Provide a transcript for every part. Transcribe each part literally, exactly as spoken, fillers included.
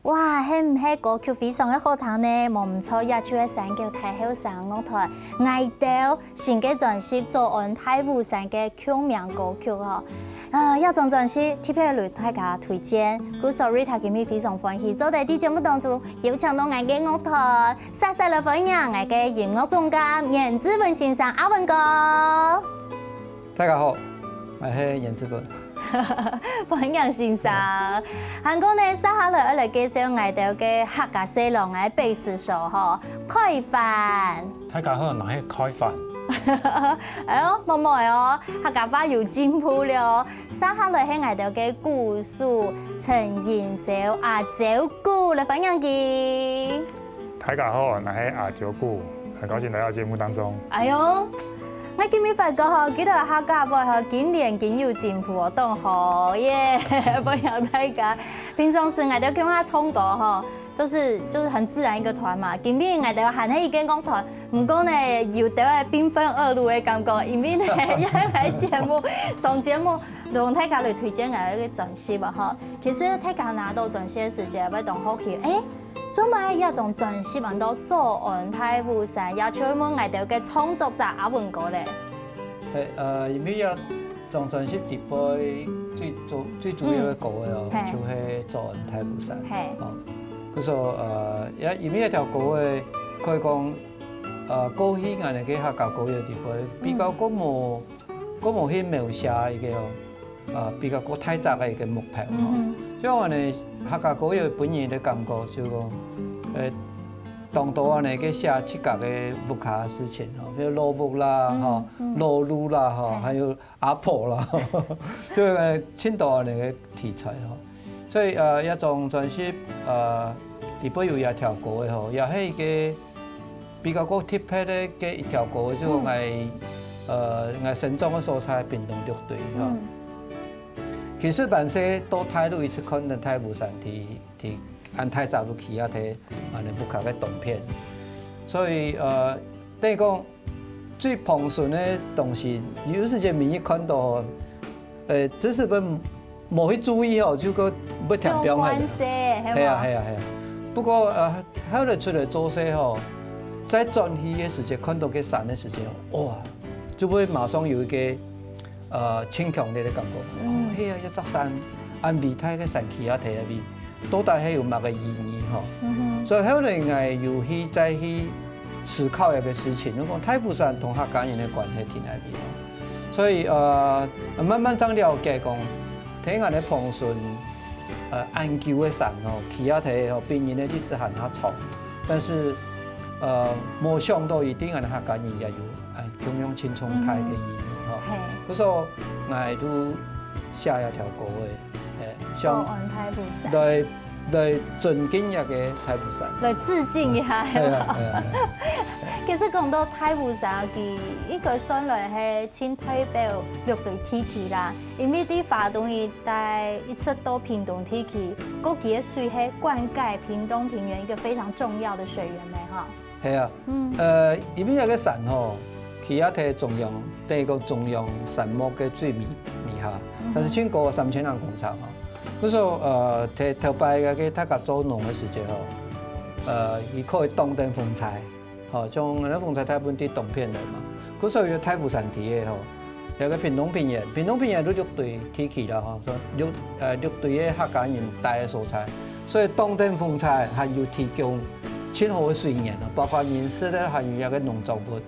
哇，係毋係歌曲非常个好聽呢？無毋著，這就係山腳大後生樂團，𠊎兜新个專輯《早安大武山》个共鳴歌曲吼。啊，這張專輯特別為大家推薦，故所Rita今日非常歡喜，做得在節目當中邀請到𠊎个樂團，煞煞來歡迎𠊎个音樂總監顏志文先生，阿文哥。 大家好，𠊎係顏志文。歡迎先生。還過呢，接下來愛來介紹𠊎兜个客家細郎个貝斯手吼，開凡。大家好，𠊎係開凡。哎喲，無無哦，客家話有進步了哦。接下來係𠊎兜个鼓手陳英洲阿洲牯，來歡迎佢。 大家好，𠊎係阿洲牯，很高興來到節目當中。哎喲，𠊎今日發覺吼，佢兜客家話吼，今年今有進步哦，當好耶！歡迎大家。平常時𠊎兜共下唱歌吼，就是就是很自然一個團嘛。今日𠊎兜還係一個樂團，毋過呢，有兜仔兵分二路个感覺，因為呢，也來節目上節目，同大家來推薦𠊎个專輯啊吼。其實大家拿到專輯个時節，會當好奇，哎， 做麼个這張專輯安到《早安大武山》，也就問𠊎兜个創作者阿文哥咧。係，呃，因為這張專輯裡背最主最主要个歌个哦，嗯。係。就係《早安大武山》。係。哦，故所呃，也因為這條歌个可以講，呃，過去𠊎兜个客家歌謠裡背比較過無 過無去描寫一個，呃，比較過大隻个一個目標吼。嗯哼。像𠊎兜客家歌謠分人个感覺就講，呃，當多𠊎兜个寫自家个屋下个事情吼，比如老屋啦，嗯，吼，嗯。老路啦，吼，嘿。還有阿婆啦，就，呃，盡多𠊎兜个題材吼。 所以，呃，這張專輯，呃，裡背有這條歌个吼，也係一個比較過特別个，个一條歌，就係𠊎，嗯。呃，𠊎生長个所在屏東六堆吼。嗯。其實還細到大都一直看著大武山在，在恁大隻就企啊在，恁呢屋下个東片。所以，呃，等於講， 最旁脣个東西，有時節明日看著，呃，只是會無去注意吼，就會會添放下去。放慣勢，係無？係啊，係啊，係啊。不過，呃，後來出來做事吼，再轉去个時節，看著該山个時節，哇，就會馬上有一個，呃，盡強烈个感覺。嗯。哦，係啊，一隻山，恁偉大个山企啊在該位。 到底係有麼个意義吼？嗯哼。所以後來𠊎有去再去思考一個事情，就講大武山同客家人个關係在哪位吼？所以，呃，慢慢正了解講，在𠊎兜个旁脣，呃，恁久个山吼，企啊在吼，比人个歷史還較長，但是，呃，無想著佢對𠊎兜客家人也有，哎，共樣盡重大个意義吼。嗯。係。故所，𠊎就寫一條歌个，哎， 像早安大武山。來，來尊敬這個大武山。來致敬一下，係無？係啊，係啊，係啊。其實講到大武山，佢應該算來係盡代表六堆地區啦，因為在花東一帶一直到屏東地區，過去个水係灌溉屏東平原一個非常重要的水源呢，哈。 係啊，嗯。呃，因為這個山吼，企啊在中央，等於講中央山脈个最尾，尾下，嗯哼。但是盡高，三千零公尺吼。故所，呃，頭，頭擺該個大家做農个時節吼，呃，佢可以擋等風災，吼，像該風災大部分對東片來嘛。故所有大武山地个吼， 這個屏東平原，屏東平原就六堆地區啦吼，所以六，呃，六堆个客家人戴个所在，所以擋等風災，還有提供盡好个水源哦，包括人食个，還有這個農作物，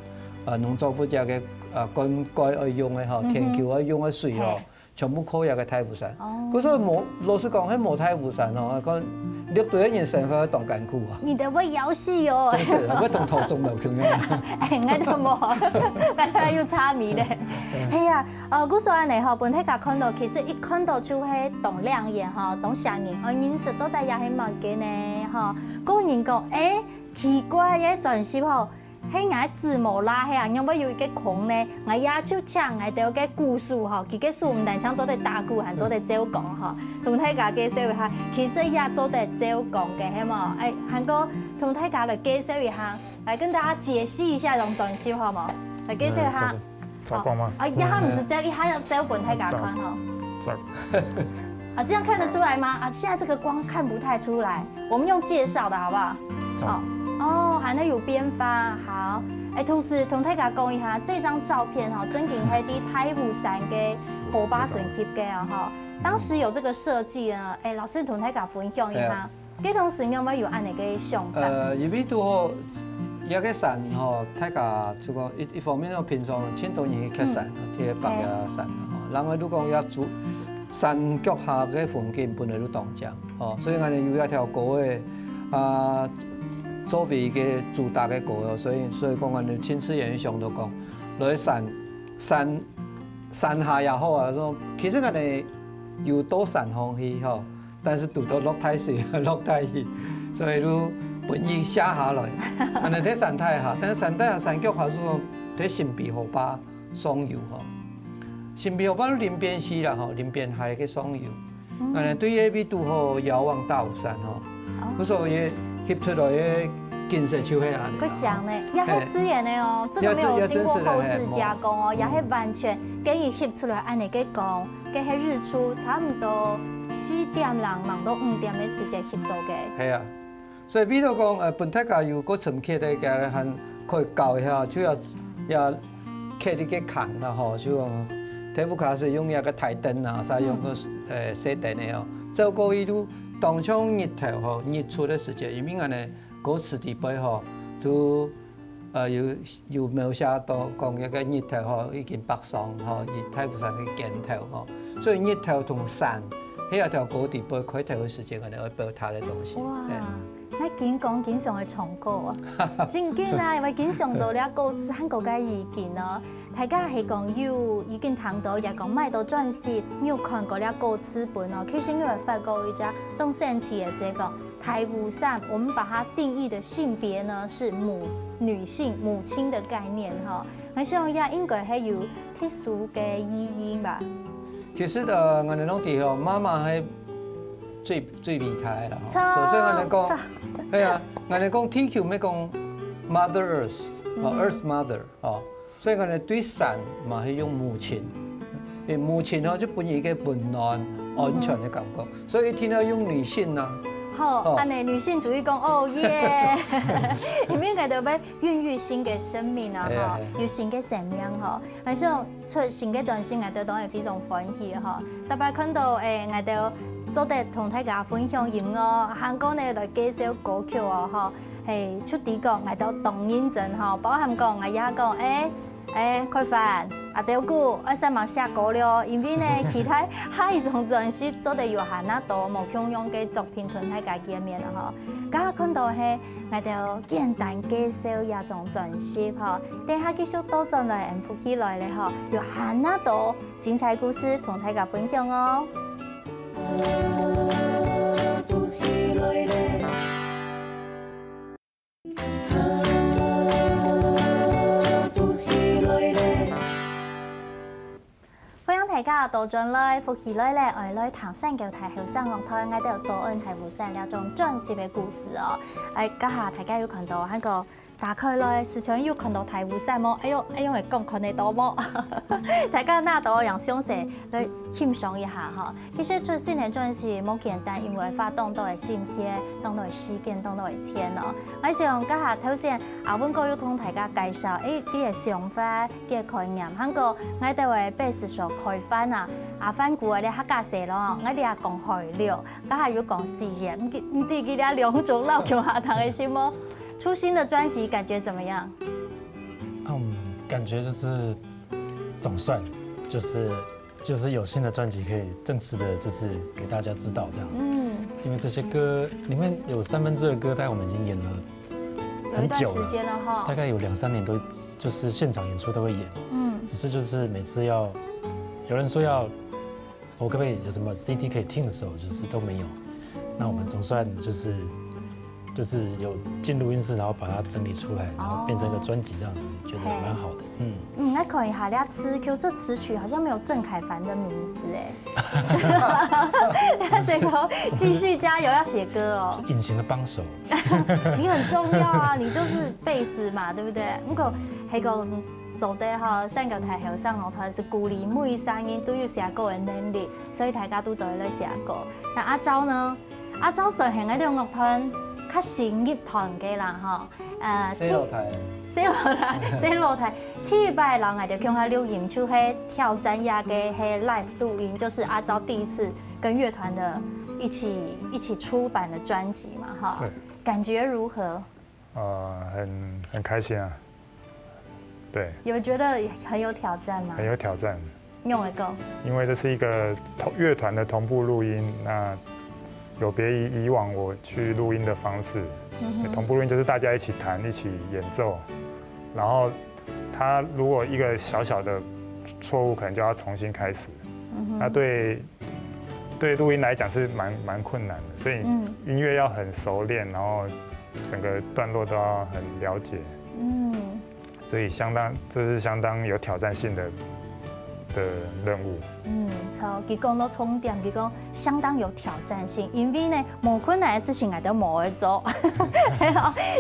呃，農作物這個，呃，灌溉愛用个吼，嗯哼。田坵愛用个水哦，嘿。全部靠這個大武山。哦。可是無，老實講，係無大武山哦，講六堆个人生活當艱苦啊。你兜會枵死哦。真是，會同頭中了共樣。哎，𠊎兜無，𠊎兜有差別咧。嗯。係啊， 呃，故所恁呢吼，分大家看著，其實一看著就係當亮眼吼，當吸引人，哦，認識到底也係麼个呢吼。過有人講，欸，奇怪，這專輯吼，係𠊎个紙無罅係啊，仰會有一個空呢？𠊎也就請𠊎兜个鼓手吼，佢个手毋單淨做得打鼓，還做得奏樂吼，同大家介紹一下，其實也做得奏樂个係無？欸，還過同大家來介紹一下，來跟大家解析一下這張專輯好無？來介紹一下。欸，這個 照光嗎？啊，這下毋使照，一下愛照分大家看吼。照。啊，这样看得出来吗？啊，现在这个光看不太出来，我们用介绍的好不好？好。哦，还能有边发，好。哎，同时同大家讲一下，这张照片哈，正经系在大武山个河巴船翕个啊哈。当时有这个设计呢，哎，老师同大家分享一下，对啊。这同时有没有有恁个想法？呃，因为拄好，这个山吼，大家就讲一一方面哦，平常真多人去爬山，去爬个山吼，然后如果要住山脚下个风景本来就当靚吼，所以俺有一条高个啊，作为一个主打个高哦，所以所以讲俺亲自也想到讲，来山山山下也好啊，说其实俺有到山上去吼。 但是堵到落大水、落大雨，所以就分雨下下來。恁呢在山底下，但是山底下山腳下就在新埤河壩上游吼，新埤河壩臨邊溪啦吼，臨邊溪个上游。恁呢對這位堵好遙望大武山吼，故所也翕出來个景色就係恁呢。个講呢，也係自然的哦，這個沒有經過後製加工哦，也係完全給你翕出來恁呢个光。 該係日出，差毋多四點零望到五點个時節翕到个。係啊，所以比如講，呃，本大家有个深刻个，該還可以教一下，就要要刻一个坎啦吼，就講，特別開始用一个台燈啊，再用个呃細燈个哦，照過一路，當像日頭吼，日出个時節，因為恁呢歌詞底背吼，都呃有有描寫到講，該个日頭吼已經北上吼，佢大武山个肩頭吼，所以日頭同山，係一條高低背開頭个時間，可能會表達个東西。哇，那緊講緊想个唱歌啊，真緊啊，因為緊想到了歌詞還過个意境哦。大家係講有已經聽到，也講買到專輯，你有看過了歌詞本哦，其實你會發覺一隻當神奇个事講。 台武山，我們把它定義的性別呢是母女性母親的概念哈，我想也應該係有特殊个意義吧。其實呃，𠊎等講底吼，媽媽係最最厲害啦吼，所以𠊎等講，對啊，𠊎等講地球乜講Mother Earth，哦，Earth Mother，哦。 所以講呢，對山嘛係用母親，因為母親吼就分人一個溫暖、安全个感覺，所以一定要用女性啊。好，恁呢女性主義講，哦耶，因為𠊎等愛孕育新个生命啊，吼，有新个生命吼，而且出新个專輯，𠊎等當然非常歡喜吼。特別看到誒，𠊎等做得同大家分享音樂，還過呢來介紹歌曲哦，吼。 係，就知講𠊎兜當認真吼，包含講𠊎也講，誒，誒，開飯，啊，照顧，愛使嘛寫歌了，因為呢，期待下一張專輯做得有還較多無共樣个作品同大家見面了吼。今下看到係𠊎兜簡單介紹這張專輯吼，等下繼續倒轉來，福氣來了吼，有還較多精彩故事同大家分享哦。 歡迎大家倒轉來，福氣來了，愛來聽山腳大後生樂團，𠊎兜早安大武山這張專輯个故事哦。哎，這下大家有看到，還過打開來，時常有看到大武山無？哎喲，哎喲，會講看得到無？大家拿到樣詳細來欣賞一下吼。 其實出新个專輯無簡單，因為花當多个心血、當多个時間、當多个錢哦。𠊎想，這下頭先阿文哥有同大家介紹，誒，佢个想法、佢个概念，還過𠊎兜个貝斯手開飯啊，阿范牯个客家細郎，𠊎兜講海陸，這下有講四縣，毋知，毋知佢兜兩種摎共下聽个係無？出新的專輯感覺怎麼樣？嗯，感覺就是總算就是 就是有新的專輯可以正式的，就是給大家知道這樣。嗯，因為這些歌裡面有三分之二的歌，大概我們已經演了很久了，有一段時間了哈。大概有兩三年都就是現場演出都會演。嗯，只是就是每次要有人說要，我可不可以有什麼C D可以聽的時候，就是都沒有。那我們總算就是就是有進錄音室，然後把它整理出來，然後變成一個專輯這樣子，覺得蠻好的。嗯，嗯，來看一下，這詞曲，這詞曲好像沒有鄭凱凡的名字哎。所以說繼續加油，要寫歌哦。是隱形的幫手。你很重要啊，你就是貝斯嘛，對不對？不過還有做得吼，三角大後生樂團係鼓勵每一儕人都有寫歌个能力，所以大家都做得來寫歌。那阿昭呢？阿昭算係𠊎兜樂團較新入團个啦吼。呃，細老弟。細老弟，細老弟。第一擺摎𠊎兜共下錄音，就係挑戰這个係live錄音，就是阿昭第一次跟樂團的一起一起出版的專輯嘛哈。對。感覺如何？呃，很很開心啊。对，有觉得很有挑战吗？很有挑战。用一个，因为这是一个同乐团的同步录音，那有别于以往我去录音的方式。嗯哼。同步录音就是大家一起弹，一起演奏，然后他如果一个小小的错误，可能就要重新开始。嗯哼。那对对录音来讲是蛮蛮困难的，所以嗯。音乐要很熟练，然后整个段落都要很了解。嗯。所以相当，这是相当有挑战性的的任务。嗯，著，佢講到重點，佢講相當有挑戰性，因為呢，無困難个事情𠊎兜無愛做。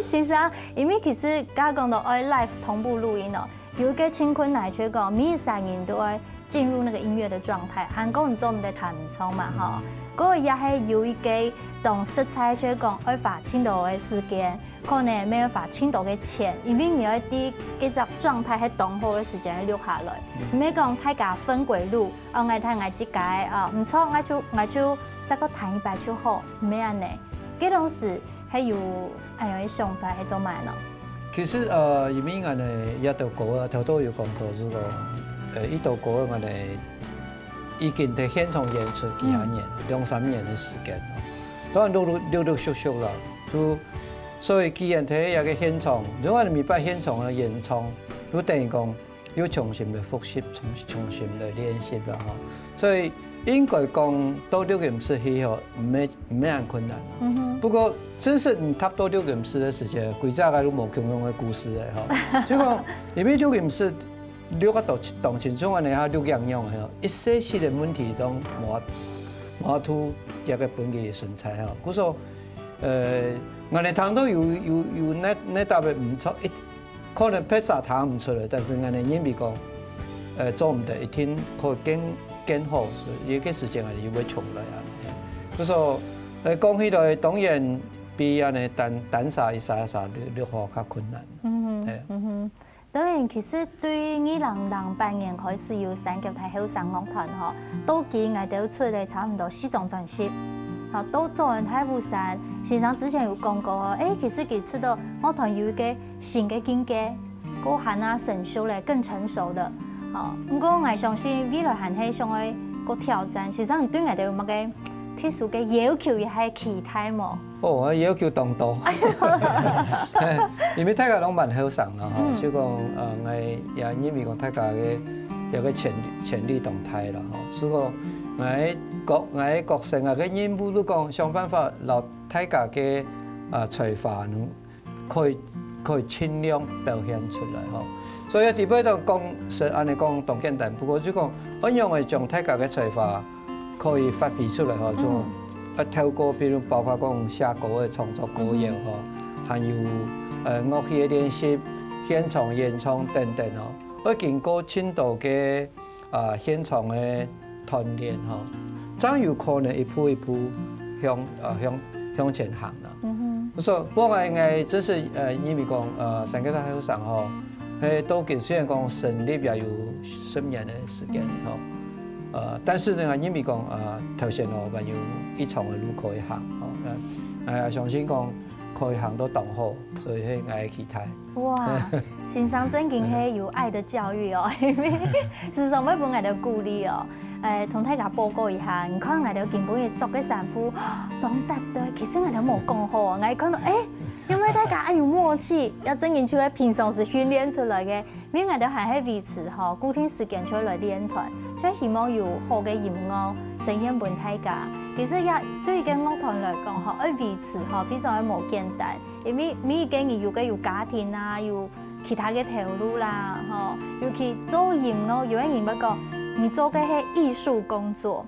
先生，因為其實剛剛講到愛live同步錄音哦，有一个盡困難就係講，每一儕人都愛進入那個音樂的狀態，還講你做毋得彈毋唱嘛吼。嗯。該也係有一个當實在，就係講愛花盡多个時間， 可能無辦法盡多个錢，因為你愛在該隻狀態係當好个時間錄下來。嗯。毋係講大家分歸路，哦，𠊎彈𠊎自家个，哦，毋著，𠊎就𠊎就再過彈一擺就好，毋係恁呢。該當時還有恁樣个想法係做麼个呢？其實，呃，因為𠊎呢，這條歌啊，頭頭有講到，就講，呃，這條歌啊，𠊎呢，已經在現場演出幾下年，嗯。兩三年个時間。當然陸陸陸陸續續啦，就 所以既然在這个現場，如果你每擺現場个演唱，就等於講又重新來複習，重重新來練習啦吼。所以應該講到錄音室去吼，毋係毋係恁困難。嗯哼。不過真實你踏到錄音室个時節，歸隻个都無共樣个故事个吼。所以講，因為錄音室錄啊到當清楚，恁呢哈錄樣樣个吼，一些些个問題都無法無法度這个本个存在吼。故所 呃，𠊎等聽到有有有哪哪搭位毋著，一可能別儕聽毋出來，但是𠊎等認為講，呃，做毋得，一定可以更更好，所以這个時間𠊎等又會重來啊。所以說，呃，講起來，當然比恁呢單單儕一儕一儕錄錄好較困難。嗯哼，嘿。嗯哼。 當然，其實對二零零八年開始有三腳大後生樂團吼，到今𠊎兜出了差毋多四張專輯。吼，到早安大武山，先生之前有講過吼，誒，其實佢知道樂團有一个新个境界，過還啊成熟了，更成熟的。吼，毋過𠊎相信未來還係想愛過挑戰，先生你對𠊎兜有麼个特殊个要求也係期待無？ 哦，要求當多。因為大家攏蠻後生啦吼，嗯。所以講，呃，𠊎也認為講大家个這个潛潛力當大啦吼。所以講，𠊎个角𠊎个角色啊，个任務就講想辦法摎大家个，呃，才華能可以可以盡量表現出來吼。所以在這擺當講，係恁呢講當簡單，不過就講，仰般會將大家个才華 可以發揮出來吼，就，嗯。呃，透過比如包括講寫歌个創作歌謠吼，嗯哼。還有，呃，樂器个練習、現場演唱等等吼，愛經過盡多个，呃，現場个鍛鍊吼，正有可能一步一步向，呃，向，向前行啦。嗯哼。所以，不過𠊎，𠊎真係，呃，認為講，呃，三腳大後生吼，係到今雖然講成立也有十年个時間吼， 呃，但是呢，因為講，呃，頭先哦，還有一長个路可以行，哦，呃，呃，相信講可以行到當好，所以係𠊎个期待。哇，先生正經係有愛的教育哦，因為時常會分𠊎兜鼓勵哦。誒，同大家報告一下，你看𠊎兜今晡日著个衫褲，當搭對，其實𠊎兜無講好哦，𠊎看到，誒，因為大家恁有默契，也正經就係平常時訓練出來个。 因為𠊎兜還係維持吼固定時間就來練團，所以希望有好个音樂呈現分大家。其實也對一個樂團來講吼，愛維持吼非常个無簡單，因為每一個人有个有家庭啊，有其他个頭路啦，吼，尤其做音樂，有个人會講，你做个係藝術工作，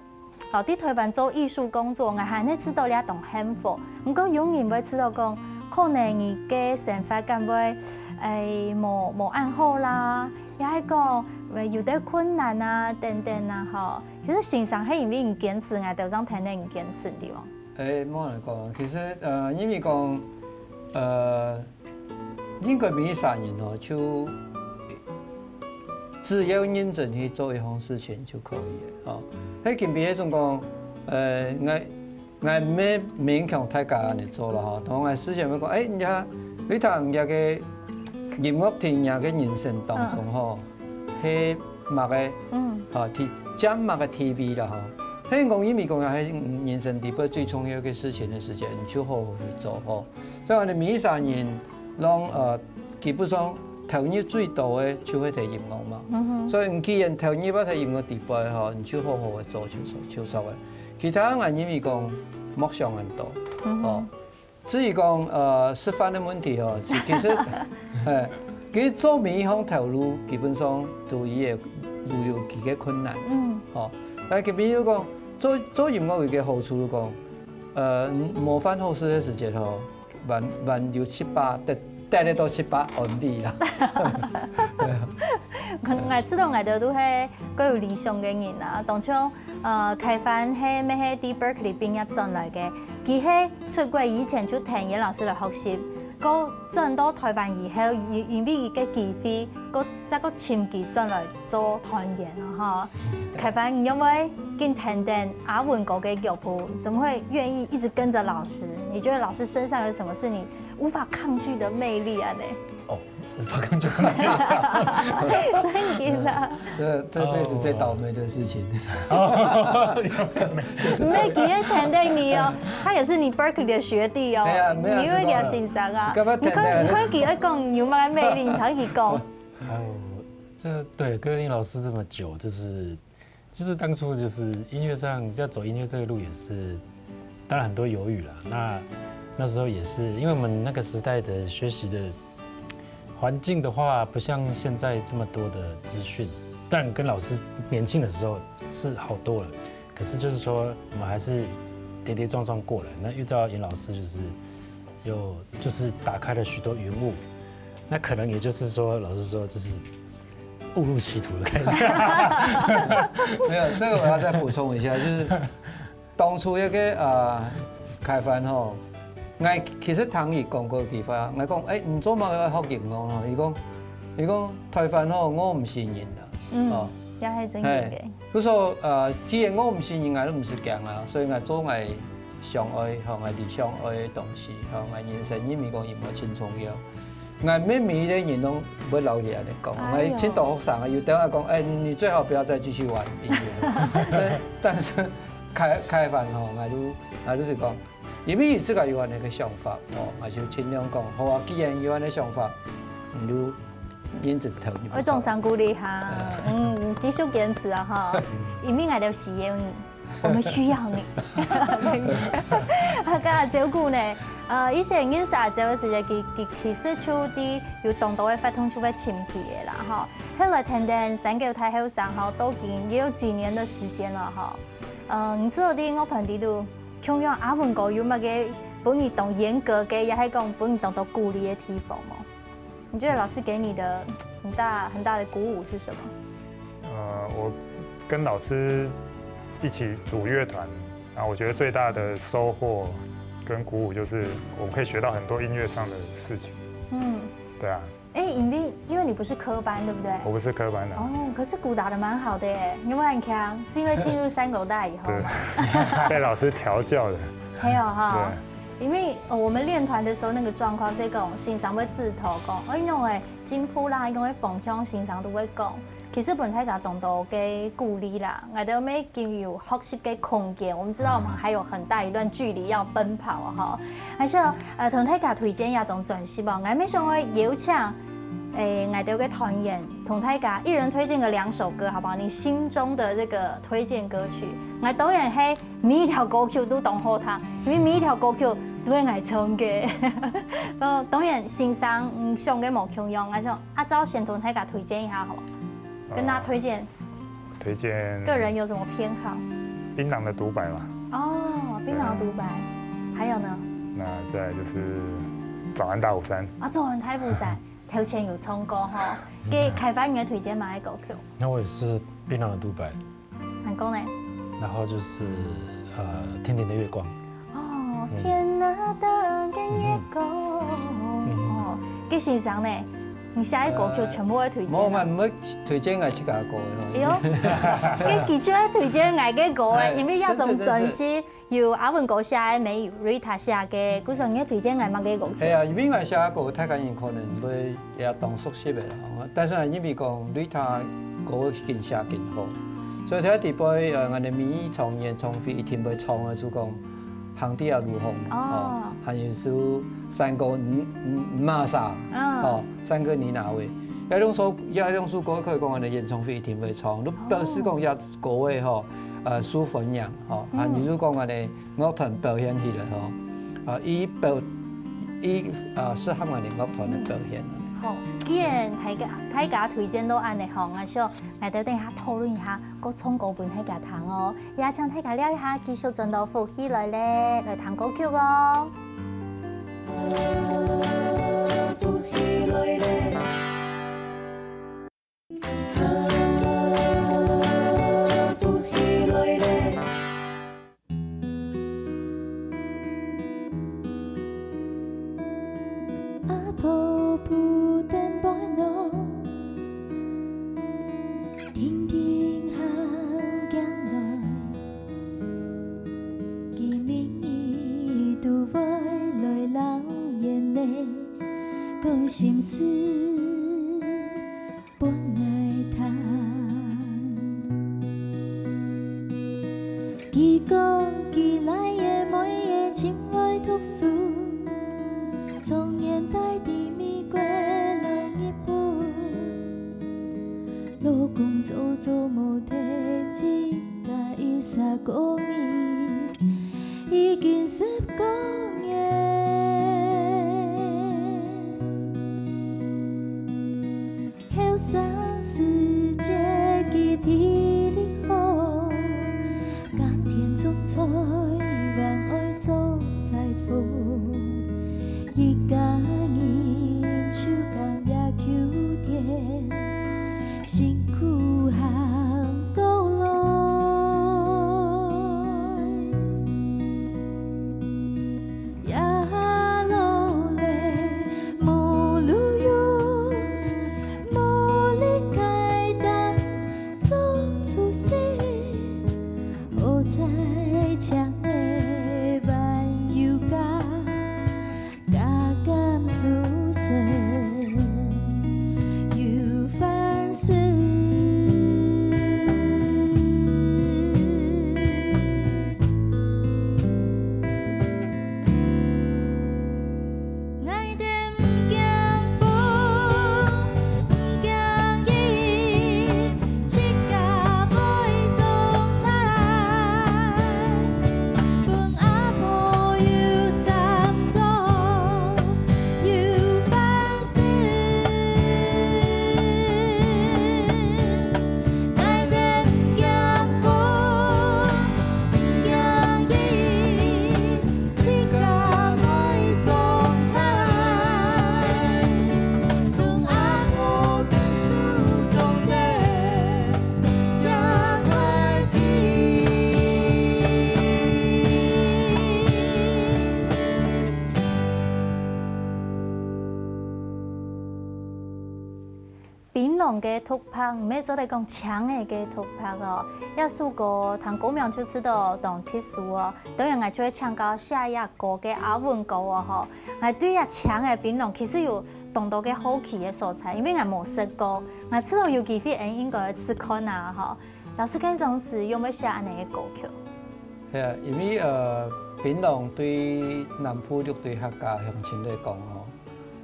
好，在台灣做藝術工作，𠊎還係知道這當幸福。毋過有人會知道講，可能你个生活感會，誒，無無恁好啦，也係講，呃，有兜困難啊，等等啊，吼。其實先生係因為你堅持，𠊎兜正跈等你堅持，對無？誒，無恁講，其實，呃，因為講，呃，應該每一儕人吼，就只要認真去做一項事情就可以了，吼。該今晡日總講，呃，𠊎 𠊎毋係勉強大家恁樣做啦吼，當然事先會講，誒，人家，你看人家个音樂廳，人家个人生當中吼，係麼个，嗯，吼，地，佔麼个地位啦吼。係講因為講係人生裡背最重要个事情个時間，你就好好去做吼。所以𠊎兜每一儕人，攏，呃，基本上投入最多个就係在音樂嘛。嗯哼。所以你既然投入到在音樂裡背吼，你就好好个做就就做个。 其他𠊎認為講，莫想恁多，嗯哼。哦。至於講，呃，食飯个問題吼，其其實，誒，其實做每一項頭路，基本上都也有有佢个困難。嗯。哦，但係比如講，做做音樂有一個好處就講，呃，無飯好食个時節吼， 還還有七八，得得得到七八安慰啦。𠊎知道𠊎兜都係較有理想个人啊，當像，呃，開凡係乜係在Berklee畢業轉來个，佢係出國以前就跈顏老師來學習，過轉到臺灣以後，因因為一個機會，過再過尋佢轉來做團員啊，吼。開凡，你有無會緊跈等阿文哥个腳步？怎麼會願意一直跟著老師？你覺得老師身上有什麼是你無法抗拒的魅力啊？呢？哦，無法抗拒的魅力。真的啦。這這輩子最倒霉的事情。毋係佢會跈等你哦，他也是你 Berklee 的學弟哦。哎呀，沒有你會給他欣賞啊。幹嘛跈等你看，你看佢會講有麼个魅力，你才去講。哦，这对，跟林老师这么久，就是就是当初就是音乐上要走音乐这个路也是，当然很多犹豫啦。那那时候也是，因为我们那个时代的学习的环境的话，不像现在这么多的资讯，但跟老师年轻的时候是好多了。可是就是说，我们还是跌跌撞撞过来。那遇到严老师，就是又就是打开了许多云雾。那可能也就是说，老实说，就是误入歧途的感觉。沒有，這個我要再補充一下，就是當初那個呃開凡吼，𠊎其實聽佢講過句話，𠊎講，誒，你做麼个愛學音樂吼？佢講，佢講台灣吼，我毋承認啦。嗯哦，也係真个。就說呃，既然我毋承認，𠊎都毋使驚啊，所以𠊎做𠊎想愛，吼，𠊎理想愛个東西，吼，𠊎人生認為講音樂真重要。 𠊎每每一個人都會摎佢恁樣講，哎喲𠊎盡多學生啊，有兜人講，哎，你最好不要再繼續玩音樂。但但是開開凡吼，𠊎就𠊎就是講，因為佢自家有恁樣个想法，哦，𠊎就盡量講，好啊，既然有恁樣个想法，你就認真投入。我總想鼓勵哈，嗯，繼續堅持啊哈，因為𠊎兜需要你。 我們需要你。啊，該阿蕉牯呢？呃，以前認識阿蕉个時節，佢佢其實就知有當多个活動就會尋佢个啦，吼。後來跈等山狗大後生，吼，都已經也有幾年的時間了，吼。呃，你知道在樂團裡肚，共樣阿文哥有麼个分你當嚴格个，也係講分你當多鼓勵个地方無？ 你覺得老師給你的很大很大的鼓舞是什麼？呃，我跟老師一起組樂團，然後我覺得最大的收穫跟鼓舞就是我們可以學到很多音樂上的事情。嗯，對啊，哎，因為因為你不是科班，對不對？我不是科班的。哦，可是鼓打得蠻好的耶，你有沒有很強？是因為進入山狗大以後對嗎？，被老師調教的。沒有哈。因為呃我們練團的時候那個狀況是講，先生會指導講，哎，用个進步啦，用个方向，先生都會講。其實分大家當多个鼓勵啦，𠊎兜乜已經有學習个空間，我們知道我們還有很大一段距離要奔跑啊，哈。還是呃，同大家推薦一張專輯哦，𠊎乜想愛邀請，誒，𠊎兜个團員同大家一人推薦個兩首歌，好不好？你心中的這個推薦歌曲，𠊎當然係每一條歌曲都當好聽，因為每一條歌曲都係𠊎唱个。呃，當然先生嗯想个無共樣，𠊎想阿蕉先同大家推薦一下，好不好？跟大家推薦推薦個人有什麼偏好？檳榔的獨白嘛。哦，檳榔獨白，還有呢？那再來就是早安大武山。啊，早安大武山，頭前有唱過哈。該開發你个推薦麼个歌曲？那我也是《檳榔的獨白》。還講呢？然後就是，呃，《天頂的月光》。哦，嗯。天哪，當个月光。嗯哼。哦，該先生呢？你寫个歌曲全部會推薦啊？呃，無，𠊎毋會推薦𠊎自家个歌个。哎喲，該佢就愛推薦𠊎个歌个，哎，因為這種專輯 有阿文哥寫个，乜有Rita寫个，故所你愛推薦𠊎麼个歌曲？係啊，因為𠊎寫个歌，大家人可能毋會也當熟悉个啦，吼，但是呢，因為講Rita歌已經寫緊好，所以在底背，呃，𠊎等每一場演唱會一定會唱个，就講《行的啊路紅》，哦。哦，還有一首《山歌你，你，你哪儕》，哦。哦，《山歌你哪位》，這兩首，這兩首歌可以講𠊎等演唱會一定會唱，就表示講這歌个吼，呃，受歡迎，吼，嗯。還有就講𠊎等 樂團表現起來吼，啊，佢表，佢，啊，適合𠊎等樂團个表現。好，既然大家，大家推薦到恁呢吼，𠊎想，𠊎兜等一下討論一下，過唱歌分大家聽哦。也請大家尞一下，繼續轉到福氣來了，來聽歌曲哦。阿婆布丁背囊，定定行行來，佢明日都會來流眼淚，講心事 分𠊎聽。佢講佢倈仔妹仔盡會讀書，狀元帶在美國摎日本，老公早早無提起，加一儕个人，已經十個月。 後生時節佢體力好，耕田種菜還愛做裁縫，一家人手工也搝電，辛苦行過來。 也老了，無路用，無力階段做出世，好彩青的還有家，家甘舒適，有飯食。 檳榔个獨白，毋係做得講青个个獨白哦。這首歌聽歌名就知道當特殊哦。當然，𠊎就會請教寫這歌个阿文哥哦吼。𠊎對這青个檳榔其實有當多个好奇个所在，因為𠊎無食過，𠊎知道有機會𠊎應該愛試看啊吼。老師，該當時仰會寫恁呢个歌曲？係啊，因為，呃，檳榔對南部六堆客家鄉親來講吼，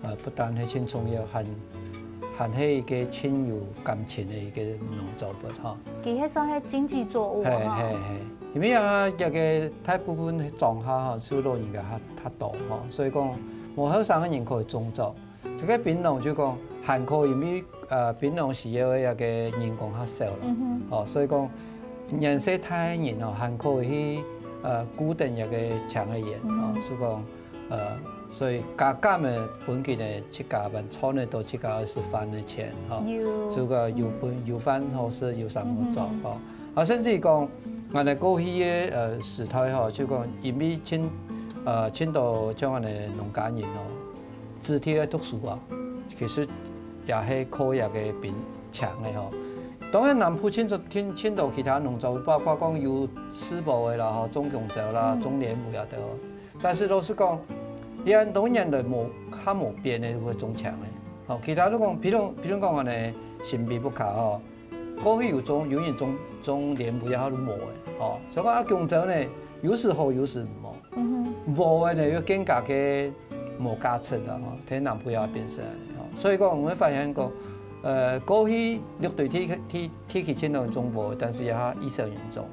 呃，不但係盡重要，還，還係一個盡有感情个一個農作物吼。佢係算係經濟作物吼。係，係，係。因為啊，這個大部分庄下吼，就老人家較，較多吼，所以講，無後生个人可以種作。這個檳榔就講，還可以，因為，呃，檳榔需要个一個人工較少啦。嗯哼。哦，所以講，年歲大个人哦，還可以去，呃，顧等這個青个園哦，嗯。所以講， 呃，所以加減个本金呢，自家還賺得到自家愛食飯个錢吼。有。這个有本有飯好食，有生活做吼。啊，甚至講，𠊎等過去个呃時代吼，就講因為盡呃盡多像𠊎等農家人哦，子弟愛讀書啊，其實也係靠這个兵請个吼。當然南部盡多盡盡多其他農作物，包括講有四寶个啦吼，種弓蕉啦，種蓮霧也得。 但是老實講，這恁多年來無較無變个，就係種薔个。吼，其他都講，譬如譬如講恁呢，新北屋下吼，過去有種有人種種蓮霧也好都無个，吼。所以講啊，弓蕉呢，有時好，有時無。無个呢，又更加个無價值啦，吼，天南不要變成恁呢，吼。所以講，我們發現講，呃，過去六堆地地地區盡多人種無个，但是也較異少人種。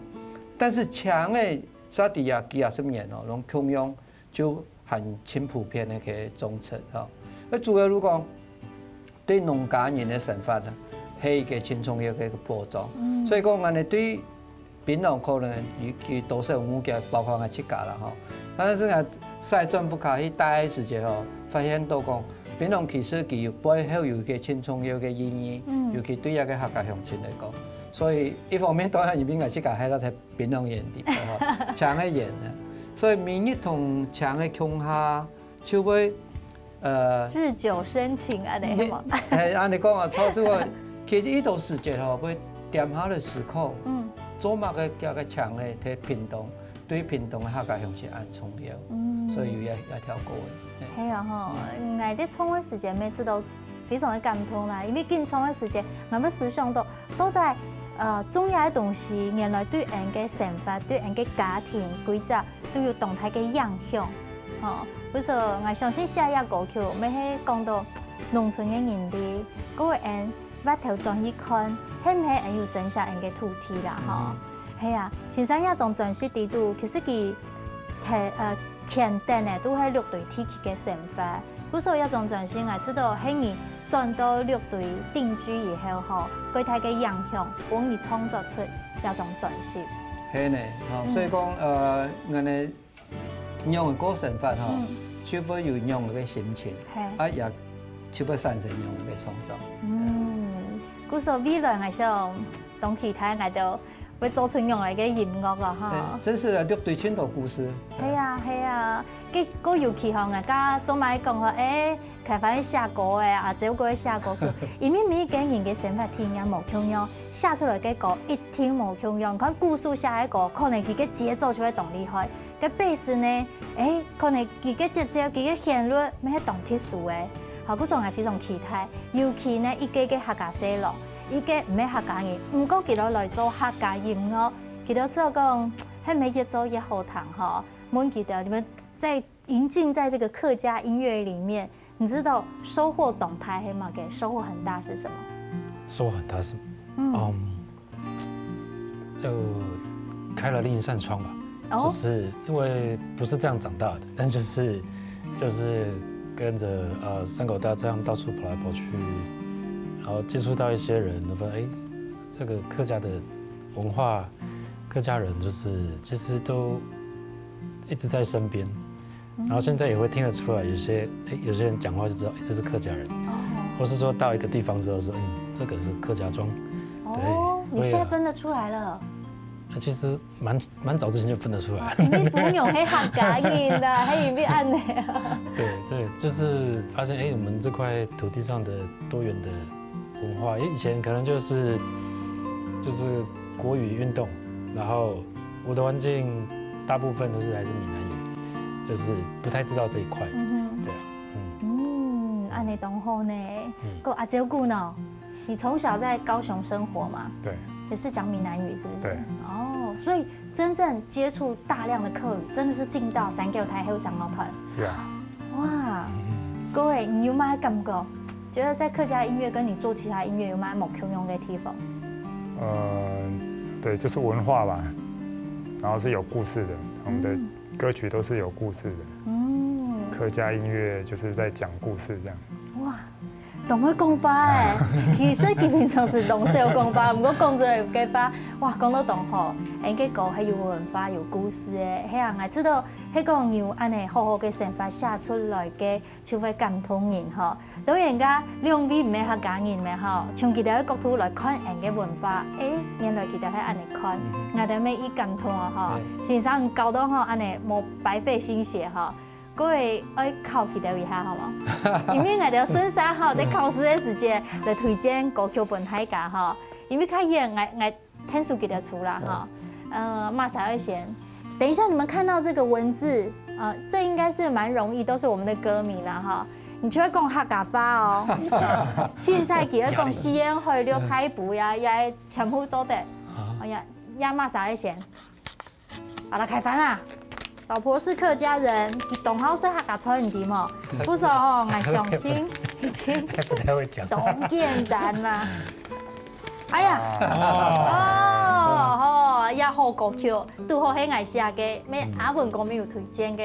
但是薔个 沙地啊，幾啊十年哦，攏共樣就還盡普遍个去種植吼。該主要就講，對農家人个生活呢，係一个盡重要个一个保障。所以講，恁呢對檳榔可能尤其多少有誤解，包括𠊎自家啦吼。但是𠊎再轉屋下去待个時節吼，發現到講，檳榔其實佢有背後有一个盡重要个意義，尤其對這个客家鄉親來講。所以一方面當然因為𠊎自家係辣在 檳榔園地方吼，薔个園呢。所以每日同薔个共下，就會呃，日久生情恁呢，係無？係，恁呢講啊，差不多，其實一到時節吼，會恬下來思考，嗯，做麼个這个薔个在屏東，對屏東个客家鄉親恁重要，嗯，所以有這這條歌个。係啊吼，𠊎在唱个時節，每次都非常个感動啦，因為緊唱个時節，𠊎會思想到 到底呃種這个東西，原來對𠊎个生活、對𠊎个家庭規則都有當大个影響。吼，比如說，𠊎相信寫這歌曲，乜係講到農村个人哩，過會𠊎回頭轉去看，係毋係𠊎有珍惜𠊎个土地啦，吼。係啊，先生這張專輯裡肚，其實佢 天呃天頂个都係六堆地區个生活。故所這張專輯，𠊎知道係你轉到六堆定居以後吼，蓋大个影響，幫你創作出這張專輯。係呢，吼，所以講呃，𠊎等仰仔過生活吼，就會有仰仔个心情，係，啊也就會產生仰仔个創作。嗯，故所未來𠊎想當期待𠊎兜 會做出仰仔个音樂啊哈。真實个六堆盡多故事。係啊係啊，結果尤其吼，𠊎家做麼个講吼，誒，開發寫歌誒，啊，照顧寫歌曲，因為每一個人个生活體驗無共樣，寫出來个歌一定無共樣。看鼓手寫个歌，可能佢个節奏就會當厲害，該貝斯呢，誒，可能佢个節奏、佢个旋律，乜係當特殊个。好，故所𠊎非常期待，尤其呢，一個个客家細路。 一個毋係客家人，毋過佢兜來做客家音樂，佢兜知講，係毋係越做越好聽吼？問佢兜，你們在，沉浸在這個客家音樂裡面，你知道收穫當大係麼个？收穫很大是什麼？收穫很大是，嗯，就開了另一扇窗吧。哦，就是因為不是這樣長大的，但就是就是跟著呃山口大這樣到處跑來跑去，然後接觸到一些人，我發現哎，這個客家的文化，客家人就是其實都一直在身邊，然後現在也會聽得出來，有些哎有些人講話就知道哎這是客家人，或是說到一個地方之後說嗯這個是客家莊，對，哦，你現在分得出來了。那其實蠻蠻早之前就分得出來。因為朋友係客家人啦，還以為恁呢啊。對對，就是發現哎，我們這塊土地上的多元的文化，因為以前可能就是就是國語運動，然後我的環境大部分都是還是閩南語，就是不太知道這一塊。嗯哼，對啊，嗯。嗯，恁呢當好呢。嗯，過阿照顧呢？ 你從小在高雄生活嘛？對，也是講閩南語，是不是？對。哦，所以真正接觸大量的客語，真的是進到三角台後山樂團。Yeah。哇，各位，你有沒有感覺？覺得在客家音樂跟你做其他音樂有沒有無共樣的地方？呃，對，就是文化吧，然後是有故事的，我們的歌曲都是有故事的。嗯，客家音樂就是在講故事這樣。哇，當會講話欸，其實佢平常時當少講話，毋過講出來个話，哇，講到當好。欸，這个歌係有文化、有故事个。係啊，𠊎知道，係講有恁呢好好个生活寫出來个，就會感動人吼。當然，這兩位毋係客家人咩吼，從佢兜个角度來看𠊎个文化，欸，原來佢兜係恁呢看，𠊎兜乜已感動啊吼。先生教到吼，恁呢無白費心血吼。 各位愛考佢兜一下好無？因為𠊎兜順續吼，在考試个時節來推薦歌曲分大家吼。因為較遠，𠊎𠊎𢯭手佢兜出啦吼。呃，麼儕愛先？等一下你們看到這個文字，呃，這應該是蠻容易，都是我們的歌名啦吼。你就會講客家話哦。凊彩佢愛講四縣、海陸、海埔呀，也全部做得。哎呀，呀麼儕愛先？ 好了，開飯啦！老婆是客家人，佢當好食客家菜，你知無？不錯哦，𠊎相信已經不太會講。當簡單啦。哎呀，哦，吼，也好歌曲，拄好係𠊎寫个，乜阿文哥乜有推薦个。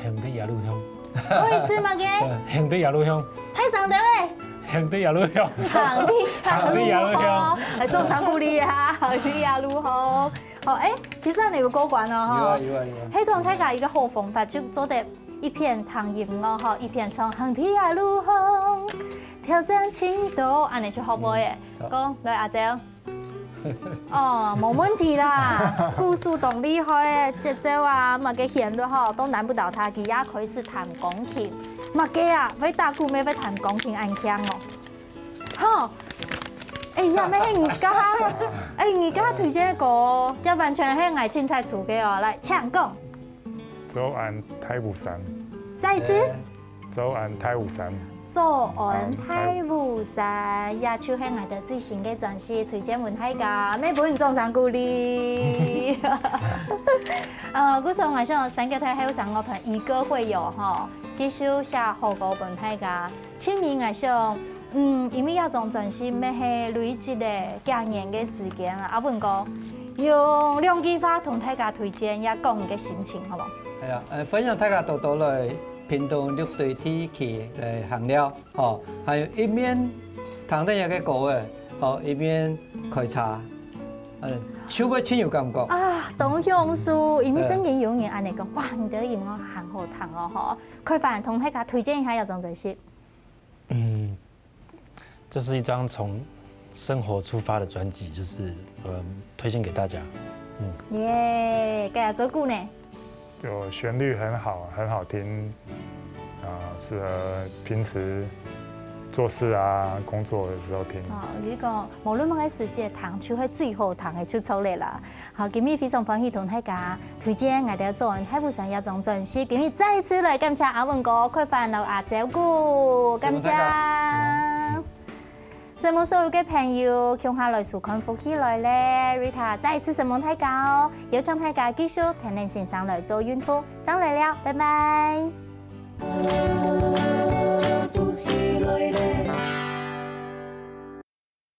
行得一路香，過一次嘛个，行得一路香，太上頭哎，行得一路香。行得一路香，哎，掌聲鼓勵一下，行得一路香。 好，欸，其實你有過關哦，吼。有啊有啊有啊。係講大家一個好方法，就做得一片聽音樂吼，一片唱《行天一路風》，挑戰盡多，恁呢就好背耶。好。講，來阿周。哦，無問題啦，鼓手當厲害，節奏啊，麼个旋律吼，都難不倒他，佢也開始彈鋼琴。麼个啊，會打鼓乜會彈鋼琴，恁慶哦。 吼，哎呀，乜係你家，哎，你家推薦个歌，也完全係𠊎凊彩出个哦。來，請講。早安太武山，再一次，早安太武山，早安太武山，也就係𠊎兜最新个專輯推薦分大家，乜分你掌聲鼓勵。呃，故所𠊎想三個大後生樂團一個會友吼，繼續寫好歌分大家。 盡尾𠊎想，嗯，因為這張專輯乜係累積了幾年个時間啊，阿文哥，用兩句話同大家推薦，也講你个心情，好無？係啊，呃，歡迎大家多多來屏東六堆地區來行尞，吼，還有一面聽等這个歌仔，吼，一面開車，呃，就會盡有感覺。啊，當享受，因為正經有人恁呢講，哇，你个音樂還好聽哦，吼。開飯同大家推薦一下這張專輯。 嗯，這是一張從生活出發的專輯，就是嗯推薦給大家。耶，該阿周哥呢？就旋律很好，很好聽，啊，適合平時做事啊、工作的時候聽。哦，你講無論麼个時節聽，就係最好聽个就著了啦。 好，今日非常歡喜同大家推薦𠊎兜早安太武山這張專輯，今日再一次來感謝阿文哥、開飯摎阿周哥，感謝。承蒙所有个朋友，共下來收看福氣來了，Rita再一次承蒙大家哦，邀請大家繼續跈等先生來做運動，正來尞，拜拜。